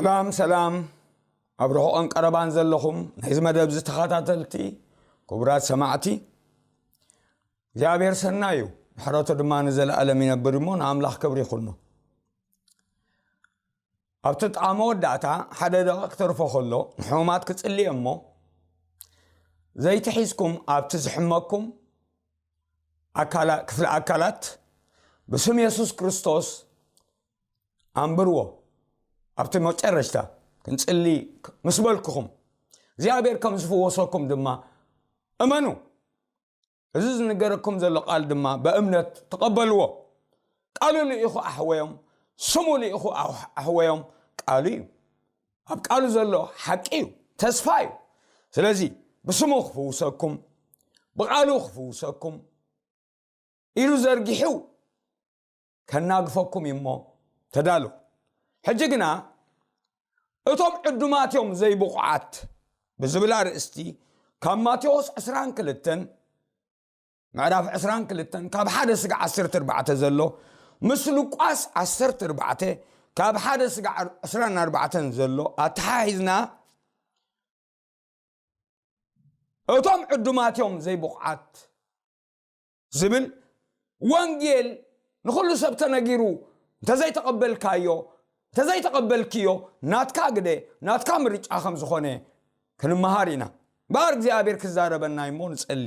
ሰላም ሰላም፣ ኣብ ርሑቕን ቀረባን ዘለኹም ናይዚ መደብ ዝተኸታተልቲ ክቡራት ሰማዕቲ፣ እግዚኣብሔር ሰናይ እዩ፣ ምሕረቱ ድማ ንዘለኣለም ይነብር እሞ ንኣምላኽ ክብሪ ይኹኖ። ኣብቲ ጥቓ መወዳእታ ሓደ ደቂቕ ክተርፎ ከሎ ንሕሙማት ክጽልየ እሞ፣ ዘይቲ ሒዝኩም ኣብቲ ዝሕመኩም ኣካላ- ክፍሊ ኣካላት ብስም የሱስ ክርስቶስ ኣንብርዎ። ኣብቲ መጨረሽታ ክንጽሊ ምስ በልኩኹም እግዚኣብሔር ከም ዝፍወሰኩም ድማ እመኑ። እዚ ዝንገረኩም ዘሎ ቃል ድማ ብእምነት ተቐበልዎ። ቃሉ ልኢኹ ኣሕወዮም፣ ስሙ ልኢኹ ኣሕ- ኣሕወዮም። ቃሉ እዩ። ኣብ ቃሉ ዘሎ ሓቂ እዩ፣ ተስፋ እዩ። ስለዚ ብስሙ ክፍውሰኩም፣ ብቃሉ ክፍውሰኩም ኢሉ ዘርጊሑ ከናግፈኩም እዩ እሞ ተዳሉ። ሕጂ ግና እቶም ዕዱማት እዮም ዘይብቑዓት ብዝብል ኣርእስቲ ካብ ማቴዎስ ዕስራን ክልተን ምዕራፍ ዕስራን ክልተን ካብ ሓደ ስጋዕ ዓሰርተ ኣርባዕተ ዘሎ ምስ ሉቃስ ዓሰርተ ኣርባዕተ ካብ ሓደ ስጋዕ ዕስራን ኣርባዕተን ዘሎ ኣተሓሒዝና እቶም ዕዱማት እዮም ዘይብቑዓት ዝብል ወንጌል ንኹሉ ሰብ ተነጊሩ እንተዘይተቐበልካዮ እንተዘይተቐበልክዮ ናትካ ግደ ናትካ ምርጫ ከም ዝኾነ ክንመሃር ኢና። እምበኣር እግዚኣብሔር ክዛረበና እሞ ንጸሊ።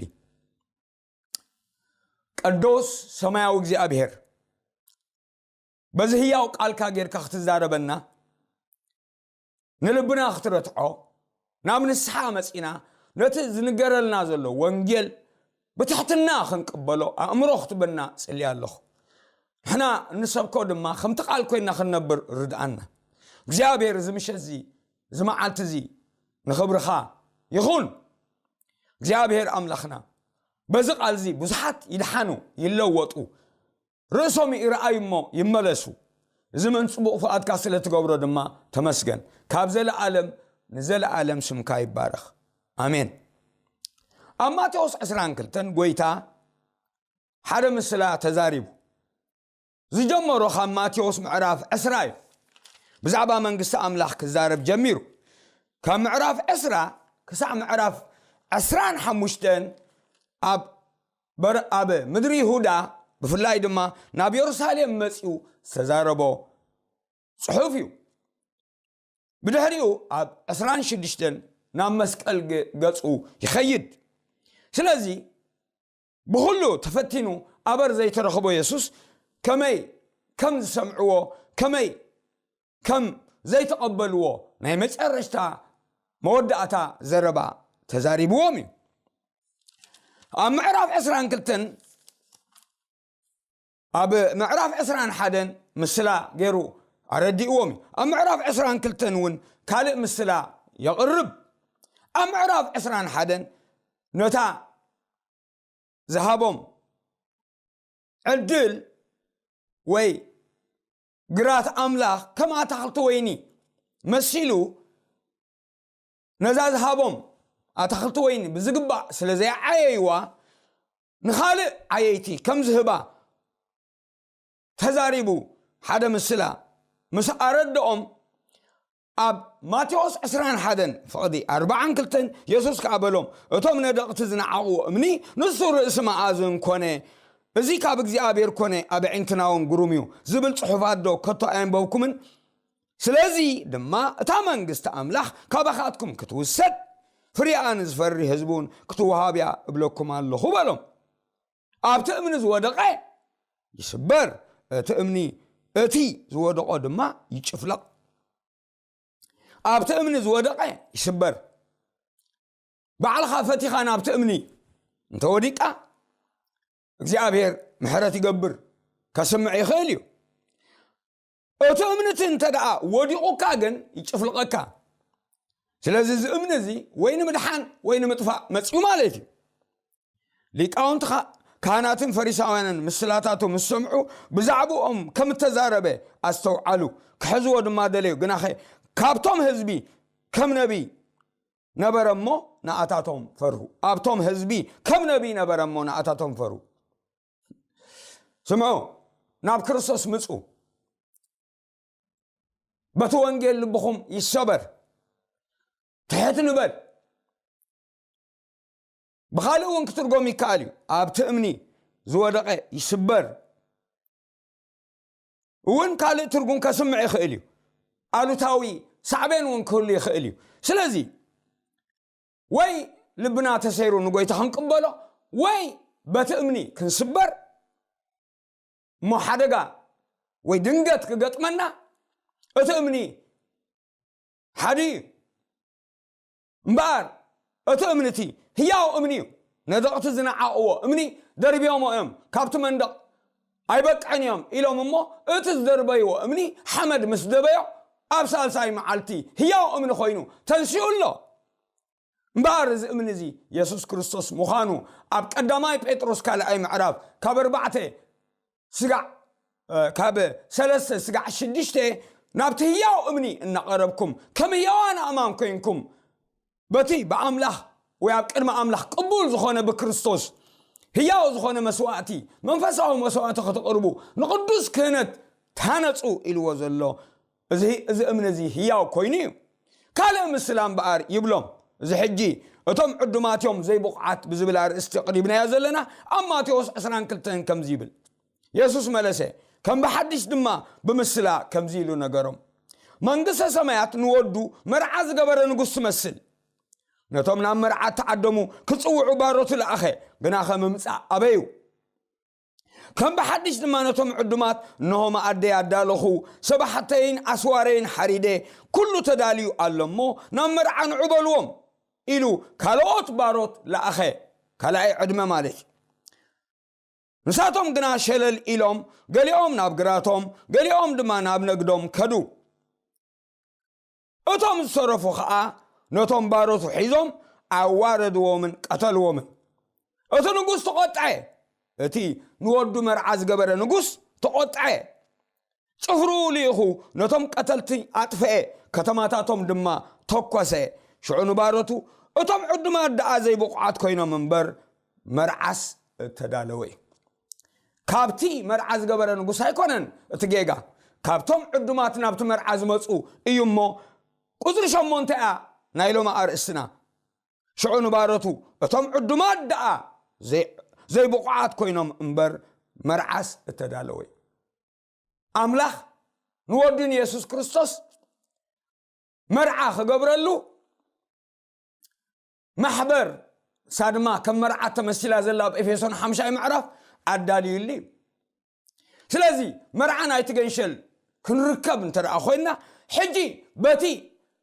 ቅዱስ ሰማያዊ እግዚኣብሔር በዚ ህያው ቃልካ ጌርካ ክትዛረበና ንልብና ክትረትዖ ናብ ንስሓ መጺና ነቲ ዝንገረልና ዘሎ ወንጌል ብትሕትና ክንቅበሎ ኣእምሮ ክትበና ጽልያ ኣለኹ። ንሕና እንሰብኮ ድማ ከምቲ ቃል ኮይና ክንነብር ርድኣና። እግዚኣብሔር እዚ ምሸት እዚ እዚ መዓልቲ እዚ ንኽብርኻ ይኹን። እግዚኣብሔር ኣምላኽና በዚ ቃል እዚ ብዙሓት ይድሓኑ ይለወጡ። ርእሶም ይረኣዩ እሞ ይመለሱ። እዚ ምን ጽቡቕ ፍቓድካ ስለ ትገብሮ ድማ ተመስገን። ካብ ዘለኣለም ንዘለኣለም ስምካ ይባረኽ። ኣሜን። ኣብ ማቴዎስ ዕስራን ክልተን ጎይታ ሓደ ምስላ ተዛሪቡ። ዝጀመሮ ካብ ማቴዎስ ምዕራፍ ዕስራ እዩ። ብዛዕባ መንግስቲ ኣምላኽ ክዛረብ ጀሚሩ። ካብ ምዕራፍ ዕስራ ክሳዕ ምዕራፍ ዕስራን ሓሙሽተን ኣብ በር- ኣብ ምድሪ ይሁዳ ብፍላይ ድማ ናብ የሩሳሌም መጺኡ ዝተዛረቦ ጽሑፍ እዩ። ብድሕሪኡ ኣብ ዕስራን ሽዱሽተን ናብ መስቀል ገ- ገጹ ይኸይድ። ስለዚ ብኹሉ ተፈቲኑ ኣበር ዘይተረኽቦ የሱስ ከመይ ከም ዝሰምዕዎ ከመይ ከም ዘይተቐበልዎ ናይ መጨረሽታ መወዳእታ ዘረባ ተዛሪብዎም እዩ። ኣብ ምዕራፍ ዕስራን ክልተን ኣብ ምዕራፍ ዕስራን ሓደን ምስላ ገይሩ ኣረዲእዎም እዩ። ኣብ ምዕራፍ ዕስራን ክልተን እውን ካልእ ምስላ የቕርብ። ኣብ ምዕራፍ ዕስራን ሓደን ነታ ዝሃቦም ዕድል ወይ ግራት ኣምላኽ ከም ኣታኽልቲ ወይኒ መሲሉ ነዛ ዝሃቦም ኣታኽልቲ ወይኒ ብዝግባእ ስለ ዘይዓየይዋ ንኻልእ ዓየይቲ ከም ዝህባ ተዛሪቡ ሓደ ምስላ ምስ ኣረድኦም ኣብ ማቴዎስ ዕስራን ሓደን ፍቕዲ ኣርባዓን ክልተን የሱስ ከኣ በሎም እቶም ነደቕቲ ዝነዓቕዎ እምኒ ንሱ ርእሲ መኣዝን ኮነ። እዚ ካብ እግዚኣብሔር ኮነ ኣብ ኣዒንትና እውን ግሩም እዩ ዝብል ጽሑፋት ዶ ከቶ ኣየንበብኩምን? ስለዚ ድማ እታ መንግስቲ ኣምላኽ ካባኻትኩም ክትውሰድ ፍሪኣ ንዝፈሪ ህዝቢ እውን ክትወሃብ እያ እብለኩም ኣለኹ በሎም። ኣብቲ እምኒ ዝወደቐ ይስበር፣ እቲ እምኒ እቲ ዝወደቖ ድማ ይጭፍለቕ። ኣብቲ እምኒ ዝወደቐ ይስበር። ባዕልኻ ፈቲኻ ናብቲ እምኒ እንተወዲቃ እግዚኣብሔር ምሕረት ይገብር፣ ከስምዕ ይኽእል እዩ። እቲ እምኒ እቲ እንተ ደኣ ወዲቑካ ግን ይጭፍልቐካ። ስለዚ እዚ እምኒ እዚ ወይ ንምድሓን ወይ ንምጥፋእ መጺኡ ማለት እዩ። ሊቃውንቲ ኻ- ካህናትን ፈሪሳውያንን ምስላታቱ ምስ ሰምዑ ብዛዕባኦም ከም እተዛረበ ኣስተውዓሉ፣ ክሕዝዎ ድማ ደለዩ። ግናኸ ካብቶም ህዝቢ ከም ነቢይ ነበረ እሞ ንኣታቶም ፈርሁ። ኣብቶም ህዝቢ ከም ነቢይ ነበረ እሞ ንኣታቶም ፈርሁ። ስምዑ፣ ናብ ክርስቶስ ምጹ። በቲ ወንጌል ልብኹም ይሰበር። ትሕት ንበል። ብኻልእ እውን ክትርጎም ይከኣል እዩ። ኣብቲ እምኒ ዝወደቐ ይስበር እውን ካልእ ትርጉም ከስምዕ ይኽእል እዩ። ኣሉታዊ ሳዕቤን እውን ክህሉ ይኽእል እዩ። ስለዚ ወይ ልብና ተሰይሩ ንጎይታ ክንቅበሎ፣ ወይ በቲ እምኒ ክንስበር፣ እሞ ሓደጋ ወይ ድንገት ክገጥመና፣ እቲ እምኒ ሓዲ እዩ። እምበኣር እቲ እምኒ እቲ ህያው እምኒ እዩ። ነደቕቲ ዝነዓቕዎ እምኒ ደርብዮሞ እዮም፣ ካብቲ መንደቕ ኣይበቅዕን እዮም ኢሎም፣ እሞ እቲ ዝደርበይዎ እምኒ ሓመድ ምስ ደበዮ፣ ኣብ ሳልሳይ መዓልቲ ህያው እምኒ ኮይኑ ተንሲኡ ኣሎ። እምበኣር እዚ እምኒ እዚ የሱስ ክርስቶስ ምዃኑ ኣብ ቀዳማይ ጴጥሮስ ካልኣይ ምዕራፍ ካብ ኣርባዕተ ስጋዕ፣ እ፣ ካብ ሰለስተ ስጋዕ ሽዱሽተ፣ ናብቲ ህያው እምኒ እናቐረብኩም፣ ከም ህያዋን ኣእማን ኮይንኩም፣ በቲ ብኣምላኽ ወይ ኣብ ቅድሚ ኣምላኽ ቅቡል ዝኾነ ብክርስቶስ ህያው ዝኾነ መስዋእቲ፣ መንፈሳዊ መስዋእቲ ከተቕርቡ፣ ንቕዱስ ክህነት ታነጹ ኢልዎ ዘሎ፣ እዚ፣ እዚ እምኒ እዚ ህያው ኮይኑ እዩ። ካልእ ምስላ እምበኣር ይብሎም። እዚ ሕጂ እቶም ዕዱማት እዮም ዘይብቑዓት ብዝብል ኣርእስቲ ኣቕሪብናዮ ዘለና፣ ኣብ ማቴዎስ ዕስራን ክልተን ከምዚ ይብል። የሱስ መለሰ፣ ከም ብሓድሽ ድማ ብምስላ ከምዚ ኢሉ ነገሮም፣ መንግስተ ሰማያት ንወዱ መርዓ ዝገበረ ንጉስ ትመስል። ነቶም ናብ መርዓ እተዓደሙ ክጽውዑ ባሮቱ ለኣኸ፣ ግናኸ ምምጻእ ኣበዩ። ከም ብሓድሽ ድማ ነቶም ዕዱማት፣ እንሆ መኣደይ ኣዳለኹ፣ ሰባሕተይን ኣስዋረይን ሓሪደ፣ ኩሉ ተዳልዩ ኣሎ እሞ ናብ መርዓ ንዑ በልዎም ኢሉ ካልኦት ባሮት ለኣኸ። ካልኣይ ዕድመ ማለት እዩ። ንሳቶም ግና ሸለል ኢሎም፣ ገሊኦም ናብ ግራቶም፣ ገሊኦም ድማ ናብ ነግዶም ከዱ። እቶም ዝተረፉ ኸኣ ነቶም ባሮቱ ሒዞም ኣዋረድዎምን ቀተልዎምን። እቲ ንጉስ ተቖጥዐ። እቲ ንወዱ መርዓ ዝገበረ ንጉስ ተቖጥዐ። ጭፍርኡ ልኢኹ ነቶም ቀተልቲ ኣጥፍኤ፣ ከተማታቶም ድማ ተኮሰ። ሽዑ ንባሮቱ፣ "እቶም ዕዱማት ደኣ ዘይብቑዓት ኮይኖም እምበር፣ መርዓስ እተዳለወ እዩ።" ካብቲ መርዓ ዝገበረ ንጉስ ኣይኮነን እቲ ጌጋ፣ ካብቶም ዕዱማት ናብቲ መርዓ ዝመጹ እዩ እሞ፣ ቁጽሪ ሸሞንተ እያ ናይ ሎሚ ኣርእስትና። ሽዑ ንባሮቱ፣ "እቶም ዕዱማት ደኣ ዘይ-፣ ዘይብቑዓት ኮይኖም እምበር፣ መርዓስ እተዳለወ እዩ።" ኣምላኽ ንወዱ ንየሱስ ክርስቶስ መርዓ ክገብረሉ ማሕበር፣ እሳ ድማ ከም መርዓ ተመሲላ ዘላ ኣብ ኤፌሶን ሓምሻይ ምዕራፍ ኣዳልዩሉ እዩ። ስለዚ መርዓ ናይቲ ገንሸል ክንርከብ እንተ ደኣ ኮይንና፣ ሕጂ በቲ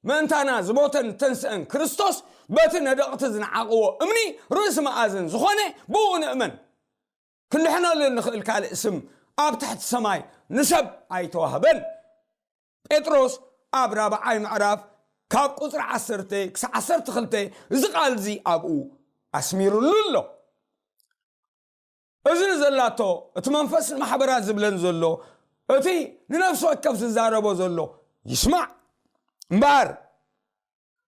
ምእንታና ዝሞተን ዝተንስአን ክርስቶስ፣ በቲ ነደቕቲ ዝነዓቕዎ እምኒ ርእሲ መኣዝን ዝኾነ ብኡ ንእመን። ክንድሕነሉ እንኽእል ካልእ ስም ኣብ ትሕቲ ሰማይ ንሰብ ኣይተዋህበን። ጴጥሮስ ኣብ ራብዓይ ምዕራፍ ካብ ቁጽሪ ዓሰርተ ክሳዕ ዓሰርተ ክልተ እዚ ቃል እዚ ኣብኡ ኣስሚሩሉ ኣሎ። እዚ ንዘላቶ፣ እቲ መንፈስ ንማሕበራት ዝብለን ዘሎ፣ እቲ ንነፍሲ ወከፍ ዝዛረቦ ዘሎ ይስማዕ እምበኣር፣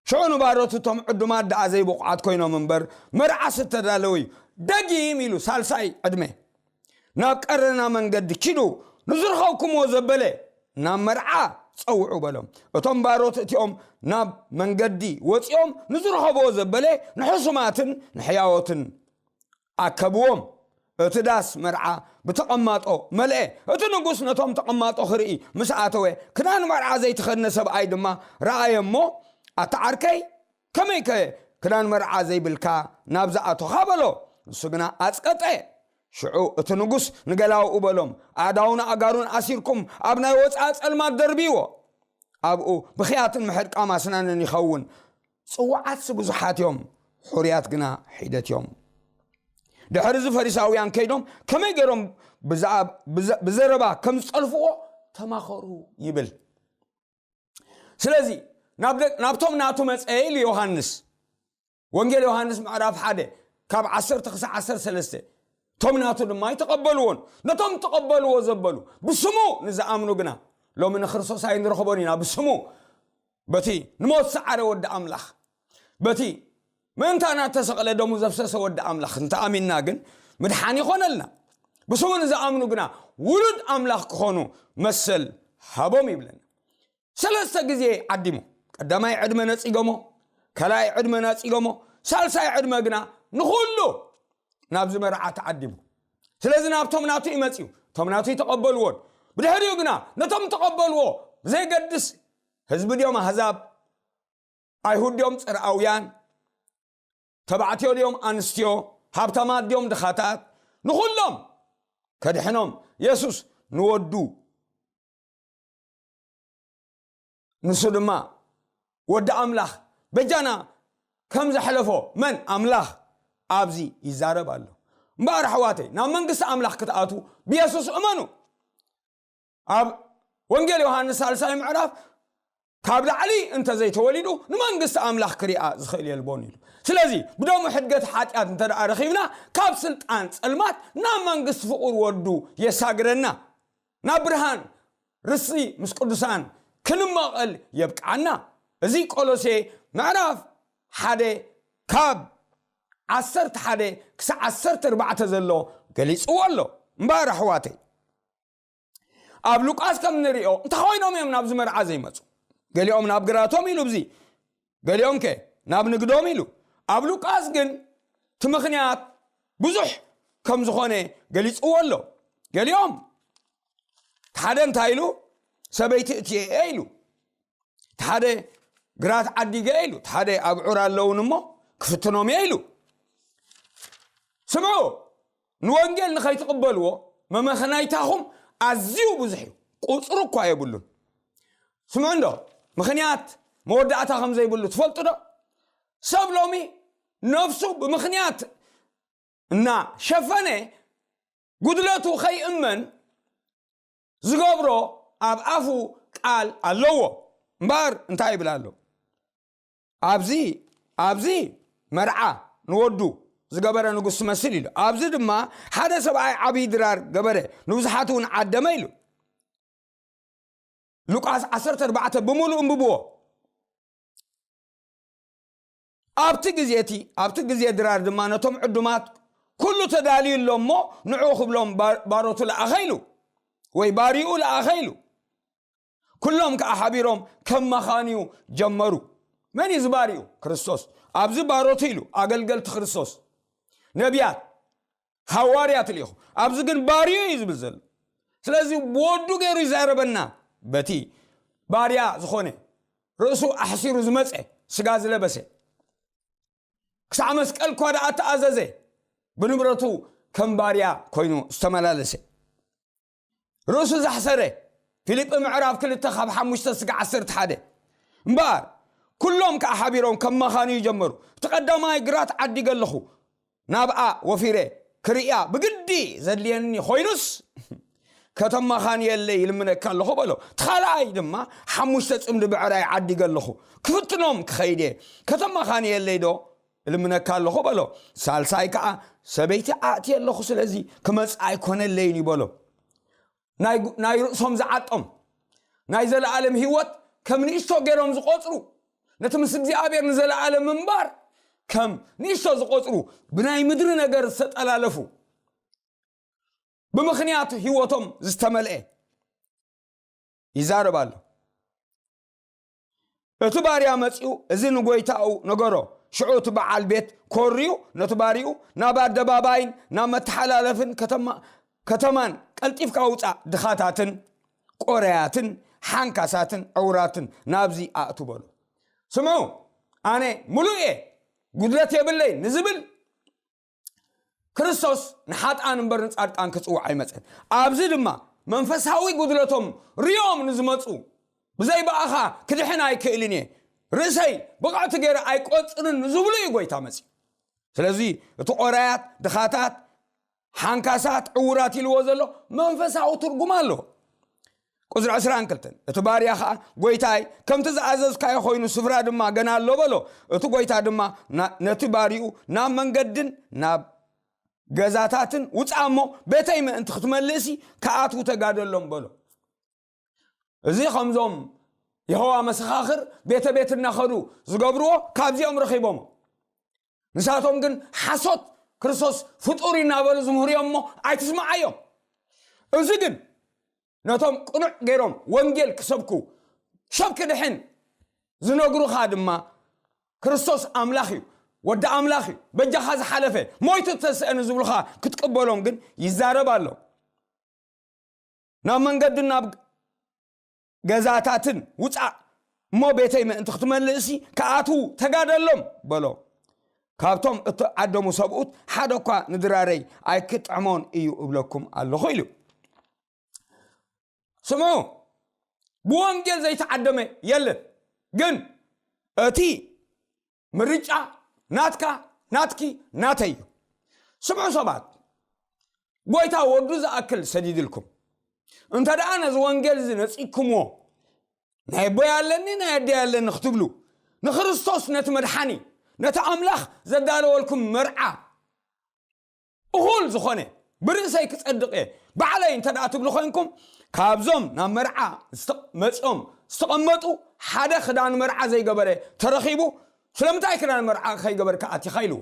ሽዑ ንባሮት እቶም ዕዱማት ደኣ ዘይብቑዓት ኮይኖም እምበር፣ መርዓስ እተዳለወ እዩ። ደጊም ኢሉ፣ ሳልሳይ ዕድመ፣ "ናብ ቀረና መንገዲ ኪዱ፣ ንዝረኸብኩምዎ ዘበለ ናብ መርዓ ጸውዑ" በሎም። እቶም ባሮት እቲኦም ናብ መንገዲ ወጺኦም ንዝረኸብዎ ዘበለ ንሕሱማትን ንሕያዎትን ኣከብዎም። እቲ ዳስ መርዓ ብተቐማጦ መልአ። እቲ ንጉስ ነቶም ተቐማጦ ክርኢ ምስ ኣተወ፣ ክዳን መርዓ ዘይተኸድነ ሰብኣይ ድማ ረኣየ እሞ፣ "ኣታ ዓርከይ፣ ከመይከ ክዳን መርዓ ዘይብልካ ናብዚ ኣቶኻ?" በሎ። ንሱ ግና ኣጽቀጠ። ሽዑ እቲ ንጉስ ንገላውኡ በሎም፣ "ኣእዳውን ኣእጋሩን ኣሲርኩም ኣብ ናይ ወጻኢ ጸልማት ደርብይዎ። ኣብኡ ብኽያትን ምሕርቃም ኣስናንን ይኸውን። ጽዉዓትሲ ብዙሓት እዮም፣ ሕሩያት ግና ሒደት እዮም።" ድሕሪ እዚ ፈሪሳውያን ከይዶም ከመይ ገይሮም ብዛዕባ-፣ ብዘ-፣ ብዘረባ ከም ዝጸልፍዎ ተማኸሩ ይብል። ስለዚ ናብ ደ-፣ ናብቶም ናቱ መጸ ኢሉ ዮሃንስ፣ ወንጌል ዮሃንስ ምዕራፍ ሓደ ካብ ዓሰርተ ክሳዕ ዓሰርተ ሰለስተ፣ "እቶም ናቱ ድማ ኣይተቐበልዎን፣ ነቶም ተቐበልዎ ዘበሉ፣ ብስሙ ንዝኣምኑ ግና"፣ ሎሚ ንክርስቶስ ኣይንረኽቦን ኢና ብስሙ። በቲ ንሞት ዝሰዓረ ወዲ ኣምላኽ፣ በቲ ምእንታና እተሰቕለ፣ ደሙ ዘፍሰሰ ወዲ ኣምላኽ እንተኣሚንና ግን ምድሓን ይኾነልና። ብስሙ ንዝኣምኑ ግና ውሉድ ኣምላኽ ክኾኑ መሰል ሃቦም ይብለና። ሰለስተ ግዜ ዓዲሙ። ቀዳማይ ዕድመ ነጺጎሞ፣ ካልኣይ ዕድመ ነጺጎሞ፣ ሳልሳይ ዕድመ ግና ንኹሉ ናብዚ መርዓ ተዓዲሙ። ስለዚ ናብቶም ናቱ እዩ መጺኡ፣ እቶም ናቱ ይተቐበልዎን። ብድሕሪኡ ግና ነቶም ተቐበልዎ ብዘይገድስ ህዝቢ ድዮም ኣህዛብ፣ ኣይሁድ ድዮም ጽርኣውያን፣ ተባዕትዮ ድዮም ኣንስትዮ፣ ሃብታማት ድዮም ድኻታት፣ ንኹሎም ከድሕኖም የሱስ ንወዱ፣ ንሱ ድማ ወዲ ኣምላኽ በጃና ከም ዘሕለፎ መን ኣምላኽ ኣብዚ ይዛረብ ኣሎ። እምበኣር ኣሕዋተይ፣ ናብ መንግስቲ ኣምላኽ ክትኣትዉ ብየሱስ እመኑ። ኣብ ወንጌል ዮሃንስ ሳልሳይ ምዕራፍ ካብ ላዕሊ እንተ ዘይተወሊዱ ንመንግስቲ ኣምላኽ ክሪኣ ዝኽእል የልቦን ኢሉ። ስለዚ ብደሙ ሕድገት ሓጢኣት እንተ ደኣ ረኺብና ካብ ስልጣን ጸልማት ናብ መንግስቲ ፍቑር ወዱ የሳግረና፣ ናብ ብርሃን ርስቲ ምስ ቅዱሳን ክንመቐል የብቅዓና። እዚ ቆሎሴ ምዕራፍ ሓደ ካብ ዓሰርተ ሓደ ክሳዕ ዓሰርተ ኣርባዕተ ዘሎ ገሊጽዎ ኣሎ። እምበኣር ኣሕዋተይ፣ ኣብ ሉቃስ ከም ንሪኦ እንታይ ኮይኖም እዮም ናብዚ መርዓ ዘይመፁ? ገሊኦም ናብ ግራቶም ኢሉ፣ ብዚ ገሊኦም ከ ናብ ንግዶም ኢሉ። ኣብ ሉቃስ ግን እቲ ምኽንያት ብዙሕ ከም ዝኾነ ገሊፅዎ ኣሎ። ገሊኦም እቲ ሓደ እንታይ ኢሉ? ሰበይቲ እትየ እየ ኢሉ። እቲ ሓደ ግራት ዓዲገ ኢሉ። እቲ ሓደ ኣብዑር ኣለውን እሞ ክፍትኖም እየ ኢሉ። ስምዑ፣ ንወንጌል ንኸይትቕበልዎ መመኸናይታኹም ኣዝዩ ብዙሕ እዩ። ቁፅሪ እኳ የብሉን። ስምዑ እንዶ፣ ምኽንያት መወዳእታ ከም ዘይብሉ ትፈልጡ ዶ? ሰብ ሎሚ ነፍሱ ብምኽንያት እናሸፈነ ጉድለቱ ከይእመን ዝገብሮ ኣብ ኣፉ ቃል ኣለዎ። እምበኣር እንታይ ይብል ኣሎ? ኣብዚ፣ ኣብዚ መርዓ ንወዱ ዝገበረ ንጉስ ትመስል ኢሉ። ኣብዚ ድማ ሓደ ሰብኣይ ዓብዪ ድራር ገበረ፣ ንብዙሓት እውን ዓደመ ኢሉ። ሉቃስ ዓሰርተ ኣርባዕተ ብምሉእ እንብብዎ። ኣብቲ ግዜ እቲ፣ ኣብቲ ግዜ ድራር ድማ ነቶም ዕዱማት ኩሉ ተዳልዩ ኣሎ እሞ ንዑ ክብሎም ባ-፣ ባሮቱ ለኣኸ ኢሉ፣ ወይ ባሪኡ ለኣኸ ኢሉ። ኩሎም ከኣ ሓቢሮም ከመኻንዩ ጀመሩ። መን እዩ ዝባሪኡ? ክርስቶስ። ኣብዚ ባሮቱ ኢሉ፣ ኣገልገልቲ ክርስቶስ፣ ነቢያት፣ ሃዋርያት ልኢኹ። ኣብዚ ግን ባሪኡ እዩ ዝብል ዘሎ። ስለዚ ብወዱ ገይሩ ይዛረበና። በቲ ባርያ ዝኾነ፣ ርእሱ ኣሕሲሩ ዝመጸ፣ ስጋ ዝለበሰ፣ ክሳዕ መስቀል እኳ ደኣ ተኣዘዘ፣ ብንብረቱ ከም ባርያ ኮይኑ ዝተመላለሰ፣ ርእሱ ዘሕሰረ፣ ፊልጲ ምዕራፍ ክልተ ካብ ሓሙሽተ ስጋዕ ዓሰርተ ሓደ። እምበኣር፣ ኩሎም ከኣ ሓቢሮም ከመኻንዩ ጀመሩ። እቲ ቀዳማይ ግራት ዓዲገ ኣለኹ፣ ናብኣ ወፊረ ክርእያ ብግዲ ዘድልየኒ ኮይኑስ፣ ከተመኻንየለይ ይልምነካ ኣለኹ በሎ። እቲ ካልኣይ ድማ፣ ሓሙሽተ ጽምዲ ብዕራይ ዓዲገ ኣለኹ፣ ክፍትኖም ክኸይድ እየ፣ ከተመኻንየለይ ዶ እልምነካ ኣለኹ በሎ። ሳልሳይ ከኣ፣ ሰበይቲ ኣእትየ ኣለኹ፣ ስለዚ ክመጽእ ኣይኮነለይን እዩ በሎ። ናይ፣ ናይ ርእሶም ዝዓጦም ናይ ዘለኣለም ህይወት ከም ንእሽቶ ገይሮም ዝቖጽሩ፣ ነቲ ምስ እግዚኣብሔር ንዘለኣለም ምንባር ከም ንእሽቶ ዝቖጽሩ፣ ብናይ ምድሪ ነገር ዝተጠላለፉ፣ ብምኽንያት ህይወቶም ዝተመልአ ይዛረብ ኣሎ። እቲ ባርያ መጺኡ እዚ ንጎይታኡ ነገሮ። ሽዑ እቲ በዓል ቤት ኮርዩ ነቲ ባርዩ፣ ናብ ኣደባባይን ናብ መተሓላለፍን ከተማ፣ ከተማን ቀልጢፍካ ውጻእ፣ ድኻታትን ቆረያትን ሓንካሳትን ዕውራትን ናብዚ ኣእቱ በሎ። ስምዑ፣ ኣነ ምሉእ እየ፣ ጉድለት የብለይ ንዝብል ክርስቶስ ንሓጥኣን እምበር ንጻድቃን ክጽውዕ ኣይመጸን። ኣብዚ ድማ መንፈሳዊ ጉድለቶም ሪኦም ንዝመጹ፣ ብዘይ ብኣኻ ክድሕን ኣይክእልን እየ፣ ርእሰይ ብቕዕቲ ገይረ ኣይቆጽርን ንዝብሉ እዩ ጎይታ መጺኡ። ስለዚ እቲ ቆራያት፣ ድኻታት፣ ሓንካሳት፣ ዕውራት ኢልዎ ዘሎ መንፈሳዊ ትርጉም ኣለዎ። ቁጽሪ ዕስራን ክልተን፣ እቲ ባርያ ኸኣ፣ "ጎይታይ፣ ከምቲ ዝኣዘዝካዮ ኾይኑ፣ ስፍራ ድማ ገና ኣሎ" በሎ። እቲ ጎይታ ድማ ና-፣ ነቲ ባርይኡ፣ "ናብ መንገድን ናብ ገዛታትን ውጻእ እሞ፣ ቤተይ ምእንቲ ክትመልእሲ፣ ክኣትዉ ተጋደሎም" በሎ። እዚ ኸምዞም የሆዋ መሰኻኽር ቤተ ቤት እናኸዱ ዝገብርዎ ካብዚኦም ረኺቦሞ። ንሳቶም ግን ሓሶት ክርስቶስ ፍጡር እዩ እናበሉ ዝምህሩ እዮም እሞ ኣይትስምዓዮም። እዚ ግን ነቶም ቅኑዕ ገይሮም ወንጌል ክሰብኩ ሰብ ክድሕን ዝነግሩኻ ድማ ክርስቶስ ኣምላኽ እዩ፣ ወዲ ኣምላኽ እዩ፣ በጃኻ ዝሓለፈ፣ ሞይቱ ተስእን ዝብሉኻ ክትቅበሎም ግን ይዛረብ ኣሎ። ናብ መንገድን ናብ ገዛታትን ውፃእ እሞ ቤተይ ምእንቲ ክትመልእሲ ክኣትዉ ተጋደሎም በሎ። ካብቶም እተዓደሙ ሰብኡት ሓደ እኳ ንድራረይ ኣይክጥዕሞን እዩ እብለኩም ኣለኹ ኢሉ። ስምዑ፣ ብወንጌል ዘይተዓደመ የለን። ግን እቲ ምርጫ ናትካ፣ ናትኪ፣ ናተይ እዩ። ስምዑ ሰባት፣ ጎይታ ወዱ ዝኣክል ሰዲድልኩም። እንተ ደኣ ነዚ ወንጌል እዚ ነጺግኩምዎ፣ ናይ ኣቦይ ኣለኒ ናይ ኣደይ ኣለኒ ክትብሉ፣ ንክርስቶስ ነቲ መድሓኒ፣ ነቲ ኣምላኽ ዘዳለወልኩም መርዓ እኹል ዝኾነ ብርእሰይ ክጸድቕ እየ ባዕለይ እንተ ደኣ ትብሉ ኮይንኩም፣ ካብዞም ናብ መርዓ ዝተ- መጺኦም ዝተቐመጡ ሓደ ክዳን መርዓ ዘይገበረ ተረኺቡ፣ ስለምንታይ ክዳን መርዓ ከይገበርካ ኣቲኻ ኢልዎ።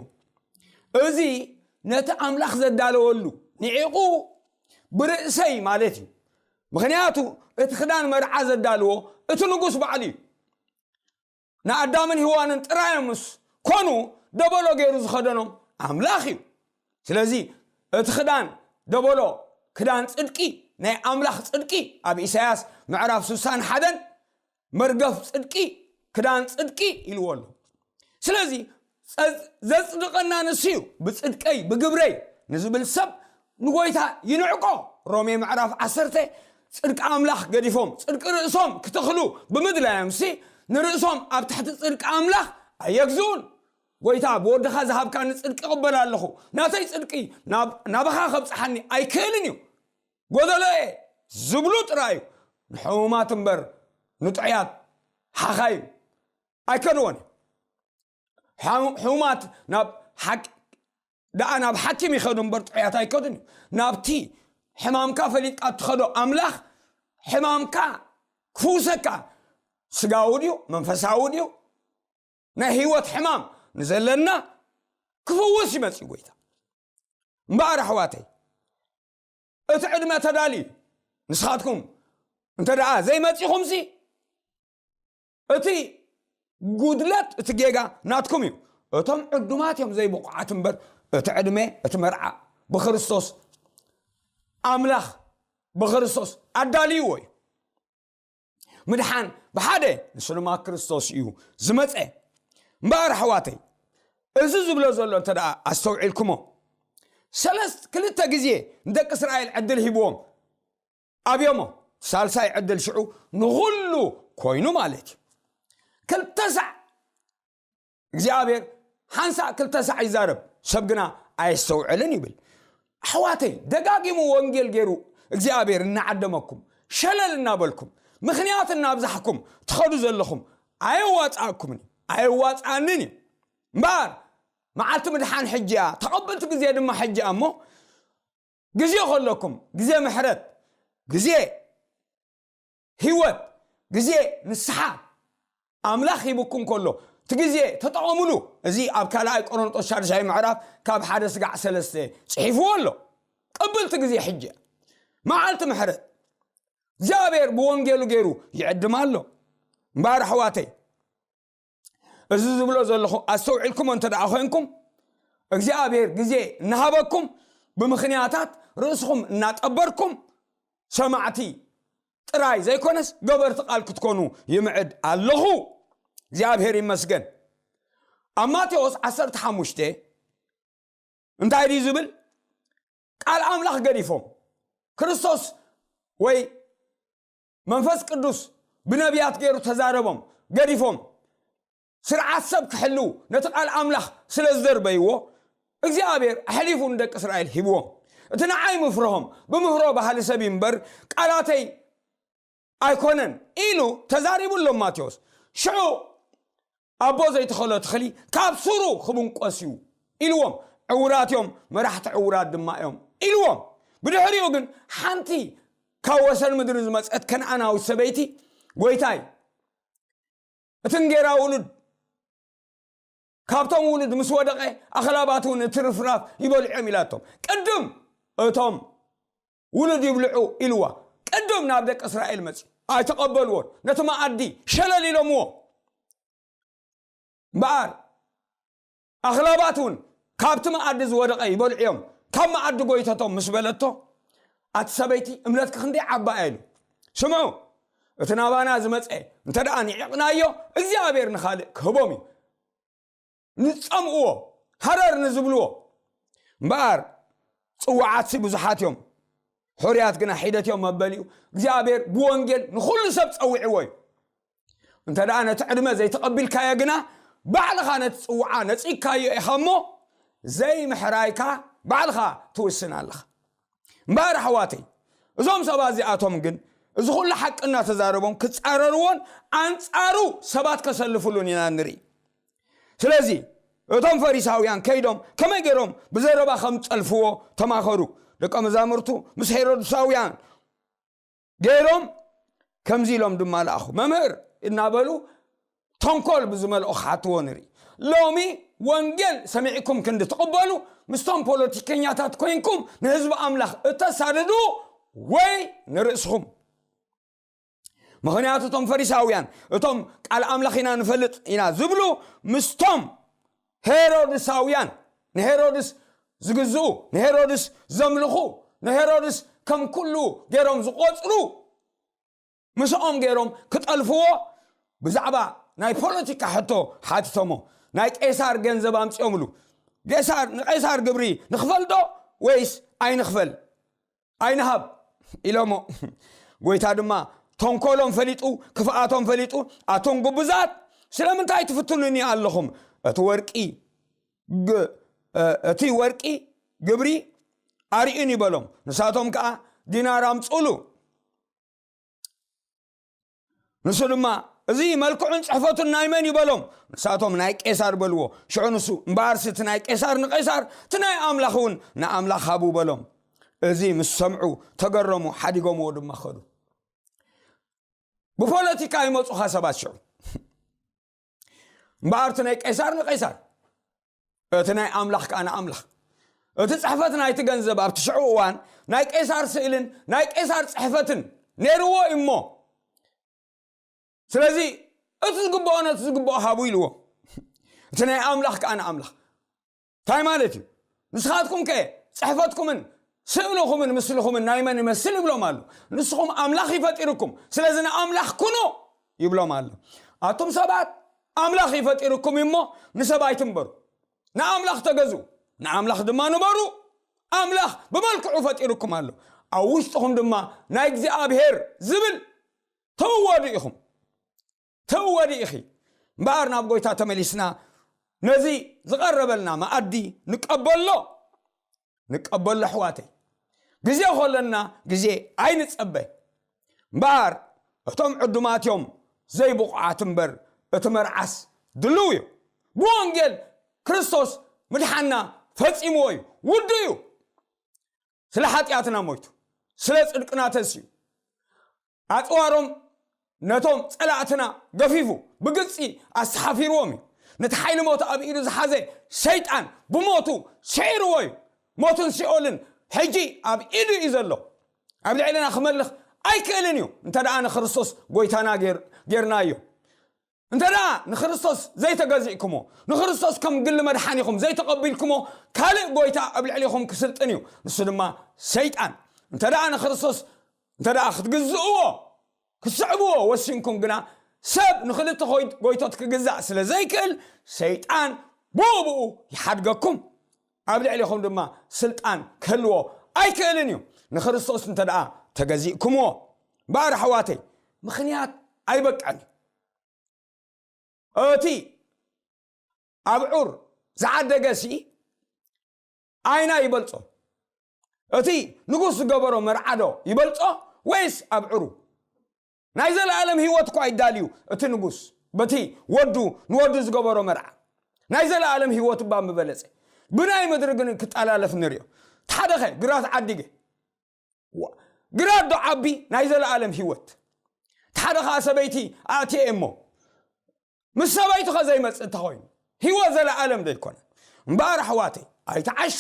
እዚ ነቲ ኣምላኽ ዘዳለወሉ ንዒቑ ብርእሰይ ማለት እዩ። ምኽንያቱ እቲ ክዳን መርዓ ዘዳልዎ እቲ ንጉስ ባዕሉ እዩ። ንኣዳምን ሄዋንን ጥራዮም ምስ ኮኑ ደበሎ ገይሩ ዝኸደኖም ኣምላኽ እዩ። ስለዚ እቲ ክዳን ደበሎ ክዳን ጽድቂ፣ ናይ ኣምላኽ ጽድቂ ኣብ ኢሳያስ ምዕራፍ ስሳን ሓደን መርገፍ ጽድቂ፣ ክዳን ጽድቂ ኢልዎ ኣሎ። ስለዚ ዘጽ- ዘጽድቐና ንሱ እዩ፣ ብጽድቀይ ብግብረይ ንዝብል ሰብ ንጎይታ ይንዕቆ። ሮሜ ምዕራፍ ዓሰርተ ጽድቂ ኣምላኽ ገዲፎም ጽድቂ ርእሶም ክተኽሉ ብምድላዮምሲ ንርእሶም ኣብ ትሕቲ ጽድቂ ኣምላኽ ኣየግዝኡን። ጎይታ ብወድኻ ዝሃብካኒ ጽድቂ እቕበል ኣለኹ፣ ናተይ ጽድቂ ናብ- ናባኻ ከብጽሓኒ ኣይክእልን እዩ፣ ጎደሎ እየ ዝብሉ ጥራይ እዩ ንሕሙማት እምበር ንጥዑያት ሓኻይም ኣይከድዎን እዮም። ሕሙ- ሕሙማት ናብ ሓቂ ደኣ ናብ ሓኪም ይኸዱ እምበር ጥዑያት ኣይከዱን እዩ። ናብቲ ሕማምካ ፈሊጥካ እትኸዶ ኣምላኽ ሕማምካ ክፍውሰካ ስጋዊ ድዩ መንፈሳዊ ድዩ ናይ ህይወት ሕማም ንዘለና ክፍውስ ይመጽእ ጎይታ። እምበኣር ኣሕዋተይ እቲ ዕድመ ተዳልዩ ንስኻትኩም እንተ ደኣ ዘይመጺኹምሲ እቲ ጉድለት እቲ ጌጋ ናትኩም እዩ። እቶም ዕዱማት እዮም ዘይብቑዓት እምበር እቲ ዕድመ እቲ መርዓ ብክርስቶስ ኣምላኽ ብክርስቶስ ኣዳልይዎ እዩ። ምድሓን ብሓደ ንሱ ድማ ክርስቶስ እዩ ዝመፀ። እምበኣር ኣሕዋተይ እዚ ዝብሎ ዘሎ እንተ ደኣ ኣስተውዒልኩሞ ሰለስት ክልተ ግዜ ንደቂ እስራኤል ዕድል ሂብዎም ኣብዮሞ ሳልሳይ ዕድል ሽዑ ንኹሉ ኮይኑ ማለት እዩ። ክልተ ሳዕ እግዚኣብሔር ሓንሳእ ክልተ ሳዕ ይዛረብ ሰብ ግና ኣየስተውዕልን ይብል። ኣሕዋተይ ደጋጊሙ ወንጌል ገይሩ እግዚኣብሔር እናዓደመኩም ሸለል እናበልኩም ምኽንያት እናብዛሕኩም ትኸዱ ዘለኹም ኣየዋፅኣኩምን እዩ ኣየዋፅኣንን እዩ። እምበኣር መዓልቲ ምድሓን ሕጂ እያ ተቐበልቲ ግዜ ድማ ሕጂ እያ እሞ ግዜ ከለኩም ግዜ ምሕረት ግዜ ህይወት ግዜ ንስሓ ኣምላኽ ሂብኩም ከሎ እቲ ግዜ ተጠቐምሉ። እዚ ኣብ ካልኣይ ቆሮንጦስ ሻድሻይ ምዕራፍ ካብ ሓደ ስጋዕ ሰለስተ ጽሒፍዎ ኣሎ። ቅብልቲ ግዜ ሕጂ እያ። መዓልቲ ምሕረት እግዚኣብሔር ብወንጌሉ ገይሩ ይዕድም ኣሎ። እምበኣር ኣሕዋተይ እዚ ዝብሎ ዘለኹ ኣስተውዒልኩሞ እንተ ደኣ ኮይንኩም እግዚኣብሔር ግዜ እናሃበኩም ብምኽንያታት ርእስኹም እናጠበርኩም ሰማዕቲ ጥራይ ዘይኮነስ ገበርቲ ቃል ክትኮኑ ይምዕድ ኣለኹ። እግዚኣብሔር ይመስገን። ኣብ ማቴዎስ ዓሰርተ ሓሙሽተ እንታይ ድዩ ዝብል? ቃል ኣምላኽ ገዲፎም ክርስቶስ ወይ መንፈስ ቅዱስ ብነቢያት ገይሩ ተዛረቦም ገዲፎም ስርዓት ሰብ ክሕልው ነቲ ቃል ኣምላኽ ስለ ዝደርበይዎ እግዚኣብሔር ኣሕሊፉ ንደቂ እስራኤል ሂብዎም። እቲ ንዓይ ምፍርሆም ብምህሮ ባህሊ ሰብ እዩ እምበር ቃላተይ ኣይኮነን ኢሉ ተዛሪቡ ኣሎ ማቴዎስ። ሽዑ ኣቦ ዘይተኸሎ ተኽሊ ካብ ሱሩ ክብንቆስ እዩ ኢልዎም። ዕውራት እዮም መራሕቲ ዕውራት ድማ እዮም ኢልዎም። ብድሕሪኡ ግን ሓንቲ ካብ ወሰን ምድሪ ዝመፀት ከነኣናዊት ሰበይቲ ጎይታይ እቲ እንጌራ ውሉድ ካብቶም ውሉድ ምስ ወደቐ ኣኽላባት እውን እቲ ርፍራፍ ይበልዖም ኢላቶም ቅድም እቶም ውሉድ ይብልዑ ኢልዋ ቅድም ናብ ደቂ እስራኤል መፅኡ። ኣይተቐበልዎን። ነቲ መኣዲ ሸለል ኢሎምዎ። እምበኣር ኣኽላባት እውን ካብቲ መኣዲ ዝወደቐ ይበልዑ እዮም። ካብ መኣዲ ጎይተቶም ምስ በለቶ፣ ኣቲ ሰበይቲ፣ እምነትኪ ክንደይ ዓባ እያ ኢሉ። ስምዑ፣ እቲ ናባና ዝመጸ እንተ ደኣ ንዒቕናዮ፣ እግዚኣብሔር ንኻልእ ክህቦም እዩ። ንጸምእዎ፣ ሃረር ንዝብልዎ። እምበኣር ጽዋዓትሲ ብዙሓት እዮም፣ ሕሩያት ግና ሒደት እዮም መበሊኡ። እግዚኣብሔር ብወንጌል ንኹሉ ሰብ ጸዊዕዎ እዩ። እንተ ደኣ ነቲ ዕድመ ዘይተቐቢልካዮ ግና፣ ባዕልኻ ነቲ ጽውዓ ነጺግካዮ ኢኻ እሞ፣ ዘይምሕራይካ ባዕልኻ ትውስን ኣለኻ። እምበኣር ኣሕዋተይ፣ እዞም ሰባት እዚኣቶም ግን እዚ ኩሉ ሓቂ እናተዛረቦም ክጻረርዎን ኣንጻሩ ሰባት ከሰልፍሉን ኢና ንርኢ። ስለዚ እቶም ፈሪሳውያን ከይዶም ከመይ ገይሮም ብዘረባ ከም ጸልፍዎ ተማኸሩ። ደቀ መዛሙርቱ ምስ ሄሮድሳውያን ገይሮም ከምዚ ኢሎም ድማ ለኣኹ። መምህር እናበሉ ተንኮል ብዝመልኦ ክሓትዎ ንርኢ። ሎሚ ወንጌል ሰሚዕኩም ክንዲ ትቕበሉ ምስቶም ፖለቲከኛታት ኮይንኩም ንህዝቢ ኣምላኽ እተሳድዱ ወይ ንርእስኹም። ምኽንያቱ እቶም ፈሪሳውያን እቶም ቃል ኣምላኽ ኢና ንፈልጥ ኢና ዝብሉ ምስቶም ሄሮድሳውያን ንሄሮድስ ዝግዝኡ ንሄሮድስ ዘምልኹ ንሄሮድስ ከም ኩሉ ገይሮም ዝቖጽሩ ምስኦም ገይሮም ክጠልፍዎ ብዛዕባ ናይ ፖለቲካ ሕቶ ሓቲቶሞ። ናይ ቄሳር ገንዘብ ኣምጺኦምሉ። ቄሳር ንቄሳር ግብሪ ንኽፈል ዶ ወይስ ኣይንኽፈል ኣይንሃብ ኢሎሞ። ጎይታ ድማ ተንኮሎም ፈሊጡ ክፍኣቶም ፈሊጡ ኣቶም ጉብዛት ስለምንታይ ትፍትኑኒ ኣለኹም? እቲ ወርቂ እቲ ወርቂ ግብሪ ኣርእዩን ይበሎም። ንሳቶም ከዓ ዲናር ኣምፅሉ። ንሱ ድማ እዚ መልክዑን ፅሕፈቱን ናይ መን ይበሎም። ንሳቶም ናይ ቄሳር በልዎ። ሽዑ ንሱ እምበኣርሲ እቲ ናይ ቄሳር ንቄሳር እቲ ናይ ኣምላኽ እውን ንኣምላኽ ሃቡ በሎም። እዚ ምስ ሰምዑ ተገረሙ፣ ሓዲጎምዎ ድማ ኸዱ። ብፖለቲካ ይመፁኻ ሰባት ሽዑ እምበኣር እቲ ናይ ቄሳር ንቄሳር እቲ ናይ ኣምላኽ ከዓ ንኣምላኽ። እቲ ፅሕፈት ናይቲ ገንዘብ ኣብቲ ሽዑ እዋን ናይ ቄሳር ስእልን ናይ ቄሳር ፅሕፈትን ነይርዎ እዩ እሞ ስለዚ እቲ ዝግብኦ ነቲ ዝግብኦ ሃቡ ኢልዎ። እቲ ናይ ኣምላኽ ከዓ ንኣምላኽ እንታይ ማለት እዩ? ንስኻትኩም ከ ፅሕፈትኩምን ስእልኹምን ምስልኹምን ናይ መን ይመስል ይብሎም ኣሎ። ንስኹም ኣምላኽ ይፈጢርኩም ስለዚ ንኣምላኽ ኩኑ ይብሎም ኣሎ። ኣቱም ሰባት ኣምላኽ ይፈጢርኩም እሞ ንሰብ ኣይትንበሩ። ንኣምላኽ ተገዙ ንኣምላኽ ድማ ንበሩ። ኣምላኽ ብመልክዑ ፈጢርኩም ኣሎ። ኣብ ውሽጥኹም ድማ ናይ እግዚኣብሔር ዝብል ተወዱ ኢኹም። ተወዱ ኢኺ። እምበኣር ናብ ጎይታ ተመሊስና ነዚ ዝቐረበልና መኣዲ ንቀበሎ። ንቀበሎ ኣሕዋተይ። ግዜ ከለና ግዜ ኣይንጸበ። እምበኣር እቶም ዕዱማት እዮም ዘይብቑዓት እምበር እቲ መርዓስ ድልው እዩ። ብወንጌል ክርስቶስ ምድሓና ፈጺምዎ እዩ። ውዱ እዩ። ስለ ሓጢኣትና ሞይቱ ስለ ጽድቅና ተንስዩ። ኣፅዋሮም ነቶም ፀላእትና ገፊፉ ብግልፂ ኣስተሓፊርዎም እዩ። ነቲ ሓይሊ ሞት ኣብ ኢዱ ዝሓዘ ሰይጣን ብሞቱ ስዒርዎ እዩ። ሞትን ሲኦልን ሕጂ ኣብ ኢዱ እዩ ዘሎ። ኣብ ልዕልና ክመልኽ ኣይክእልን እዩ። እንተ ደኣ ንክርስቶስ ጎይታና ጌርናዮ እንተ ደኣ ንክርስቶስ ዘይተገዚእኩሞ ንክርስቶስ ከም ግሊ መድሓኒኹም ዘይተቐቢልኩሞ ካልእ ጎይታ ኣብ ልዕሊኹም ክስልጥን እዩ። ንሱ ድማ ሰይጣን። እንተ ደኣ ንክርስቶስ እንተ ደኣ ክትግዝእዎ ክስዕብዎ ወሲንኩም ግና ሰብ ንክልተ ጎይቶት ክግዛእ ስለ ዘይክእል ሰይጣን ብኡ ብኡ ይሓድገኩም። ኣብ ልዕሊኹም ድማ ስልጣን ክህልዎ ኣይክእልን እዩ። ንክርስቶስ እንተ ደኣ ተገዚእኩምዎ እምበኣር ኣሕዋተይ ምኽንያት ኣይበቅዕን እዩ። እቲ ኣብዑር ዝዓደገ ሲ ኣይና ይበልጾ? እቲ ንጉስ ዝገበሮ መርዓዶ ይበልጾ ወይስ ኣብዑሩ? ናይ ዘለኣለም ህይወት እኳ ይዳልዩ እቲ ንጉስ በቲ ወዱ ንወዱ ዝገበሮ መርዓ ናይ ዘለኣለም ህይወት እባ ምበለጸ። ብናይ ምድሪ ግን ክጠላለፍ ንሪኦ። ተሓደኸ ግራት ዓዲገ ግራት ዶ ዓቢ ናይ ዘለኣለም ህይወት ተሓደ ኸዓ ሰበይቲ ኣእትየ እሞ ምስ ሰበይቱ ኸ ዘይመጽእ እንተኾይኑ ህይወት ዘለኣለም ዶ ኣይኮነን? እምበኣር ኣሕዋተይ ኣይትዓሹ።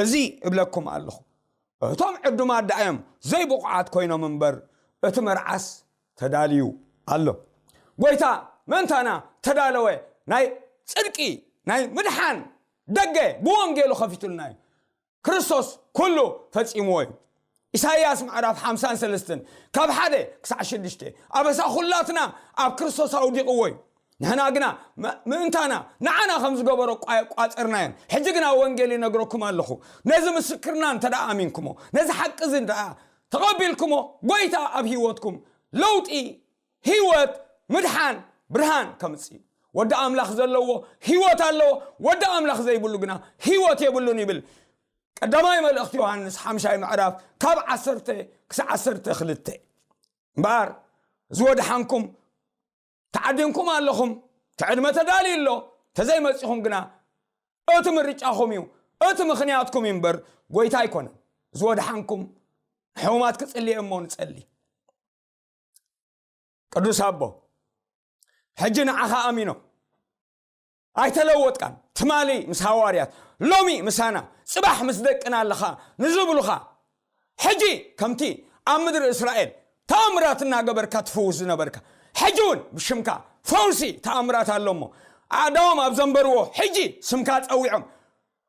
እዚ እብለኩም ኣለኹ እቶም ዕዱማት ደኣ እዮም ዘይብቑዓት ኮይኖም እምበር እቲ መርዓስ ተዳልዩ ኣሎ። ጎይታ ምእንታና ተዳለወ። ናይ ጽድቂ ናይ ምድሓን ደገ ብወንጌሉ ከፊቱልና እዩ። ክርስቶስ ኩሉ ፈጺምዎ እዩ። ኢሳይያስ ምዕራፍ ሓምሳን ሰለስተን ካብ ሓደ ክሳዕ ሽዱሽተ ኣበሳ ኩላትና ኣብ ክርስቶስ ኣውዲቕዎ እዩ። ንሕና ግና ምእንታና ንዓና ከም ዝገበሮ ቋጸርናዮን ሕጂ ግና ወንጌል ይነግረኩም ኣለኹ። ነዚ ምስክርና እንተ ደኣ ኣሚንኩሞ፣ ነዚ ሓቂ እዚ እንተ ደኣ ተቐቢልኩሞ፣ ጎይታ ኣብ ህይወትኩም ለውጢ፣ ህይወት፣ ምድሓን፣ ብርሃን ከምጽእ እዩ። ወዲ ኣምላኽ ዘለዎ ህይወት ኣለዎ፣ ወዲ ኣምላኽ ዘይብሉ ግና ህይወት የብሉን ይብል ቀዳማይ መልእኽቲ ዮሃንስ ሓምሻይ ምዕራፍ ካብ ዓሰርተ ክሳብ ዓሰርተ ክልተ። እምበኣር ዝወድሓንኩም ተዓዲምኩም ኣለኹም፣ እቲ ዕድመ ተዳልዩ ኣሎ፣ ተዘይመጺኹም ግና እቲ ምርጫኹም እዩ፣ እቲ ምኽንያትኩም እዩ እምበር ጎይታ ኣይኮነን። ዝወድሓንኩም ንሕሙማት ክጽሊ እየ እሞ ንጸሊ። ቅዱስ ኣቦ፣ ሕጂ ንዓኻ ኣሚኖም ኣይተለወጥካን። ትማሊ ምስ ሃዋርያት፣ ሎሚ ምሳና፣ ጽባሕ ምስ ደቅና ኣለኻ ንዝብሉኻ፣ ሕጂ ከምቲ ኣብ ምድሪ እስራኤል ተኣምራት እናገበርካ ትፍውስ ዝነበርካ፣ ሕጂ እውን ብሽምካ ፈውሲ ተኣምራት ኣሎ እሞ፣ ኣእዳዎም ኣብ ዘንበርዎ ሕጂ ስምካ ጸዊዖም፣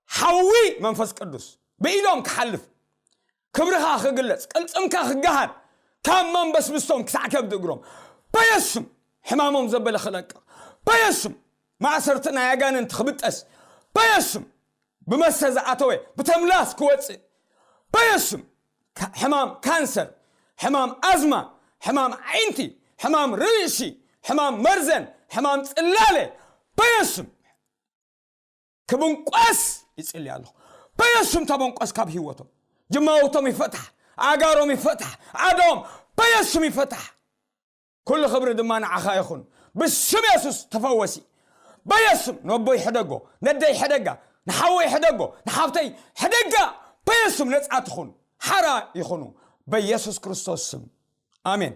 ሓዊ መንፈስ ቅዱስ ብኢዶም ክሓልፍ፣ ክብርኻ ክግለጽ፣ ቅልጽምካ ክገሃድ፣ ካብ መንበስብስቶም ክሳዕ ከብዲ እግሮም በየሱም፣ ሕማሞም ዘበለ ክለቅቕ በየሱም፣ ማእሰርቲ ናይ ኣጋንንቲ ክብጠስ በየሱም፣ ብመስተ ዝኣተወ ብተምላስ ክወጽእ በየሱም፣ ካ-፣ ሕማም ካንሰር፣ ሕማም ኣዝማ፣ ሕማም ዓይንቲ፣ ሕማም ርእሲ፣ ሕማም መርዘን፣ ሕማም ጽላለ በየሱም ክብንቆስ ይጽሊ ኣለኹ። በየሱም ተበንቆስ ካብ ህይወቶም። ጅማውቶም ይፈታሕ፣ ኣጋሮም ይፈታሕ፣ ኣዶም በየሱም ይፈታሕ። ኩሉ ክብሪ ድማ ንዓኻ ይኹን። ብስም የሱስ ተፈወሲ። በየሱም ነቦይ ሕደጎ፣ ነደይ ሕደጋ፣ ንሓወይ ሕደጎ፣ ንሓብተይ ሕደጋ። በየሱም ነጻ ትኹን፣ ሓራ ይኹኑ። በየሱስ ክርስቶስ ስም። ኣሜን።